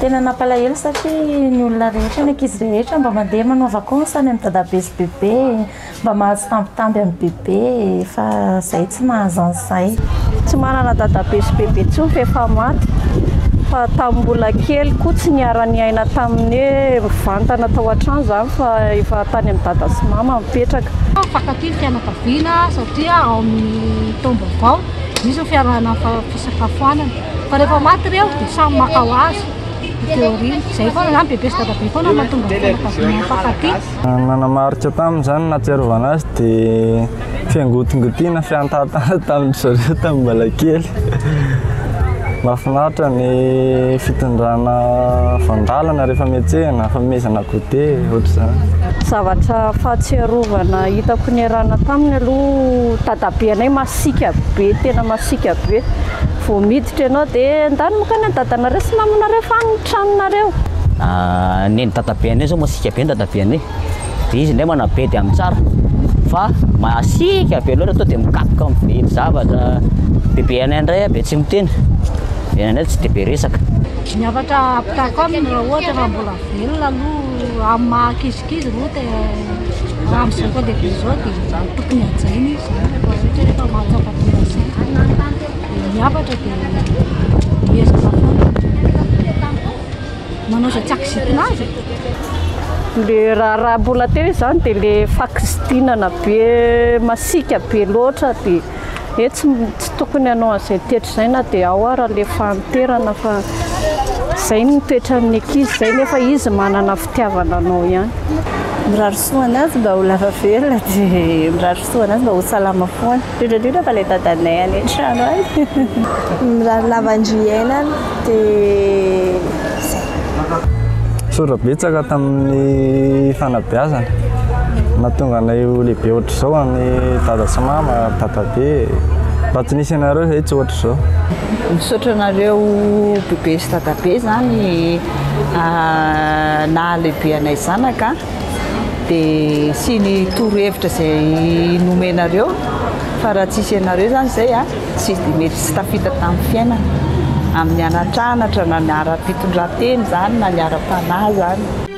Tena nampalahelo satria ny olona rehetra, ny ankizy rehetra mba mandeha manao vacances any amin'ny dadabe sy bebe, mba mahazo tambitamby amin'ny bebe fa zay tsy mahazo an'izay. Tsy manana dadabe sy bebe intsony fa efa maty. Fa tamin'ny mbola kely koa tsy niara-niaina tamin'ny hoe mivantana tao an-trano izany fa efa tany amin'ny dada sy mama mipetraka. Mifankatia ny fianakaviana satria ao amin'ny taom-baovao misy ny fiarahana fisakafoanana. Fa rehefa maty ireo dia samy maka ho azy ny théorie. Izay foana izany bebe sy dadabe foana no mahatonga ny fianakaviana mifankatia. Nanamarika taminy izany nahatsiarovana azy dia fiangotingotiana, fiantahatana tamin-dry zareo tamin'ny mbola kely. Mahafinaritra ny fitondrana voan-dalana rehefa miantsena, fanomezana goûter, ohatr'izany. Zavatra fahatsiarovana hitako niarahana taminy aloha, dadabe anay masiaka be, tena masiaka be. Vao miditra ianao dia ndany mankany amin'ny dadanareo sy mamanareo fa any ny tranonareo. Neny dadabe anay zao masiaka be ny dadabe anay. Dia izy indray manabedy amin'ny tsara fa masiaka be loatra to dia mikapoka mividy zavatra. Bebe anay indray be tsy miteny. Bebe anay tsy dia be resaka. Ny hafatra ampitako aminy raha ohatra raha mbola velona aloha amin'ny maha ankizikizy aloha dia raha amin'izao efa lehibe izao dia tokony hajaina izy izany rehefa ohatra hoe efa mahatsapa tena izay. Dia ny hafatra dia miezaka foana manao izay tsy hakizitina azy e. Le raharaha mbola teo izany dia le fakizitinana be masiaka be loatra dia hoe tsy tsy tokony hanao an'izay toetra izay na dia ao ara le fahanterana fa izay ny toetran'ny ankizy izay nefa izy manana fitiavana anao ihany. Mirary soa anazy mba ho lava velona dia mirary soa anazy mba ho salama foana. Indrindra indrindra fa ilay dadanay any an-trano any. Mirary lava andriainana dia izay. Misaotra betsaka tamin'ny fanabeazana. Nahatonga anay ho lehibe ohatr'izao ny dada sy mama, dadabe. Raha tsy nisy anareo izahay tsy ohatr'izao. Misaotra anareo bebe sy dadabe izany nahalehibe anay zanaka dia sy ny torohevitra izay nomenareo fa raha tsisy anareo izany izay tsy dia mety tsy tafita tamin'ny fiainana amin'ny anatranatra na ny ara-pitondran-tena izany na ny ara-panahy izany.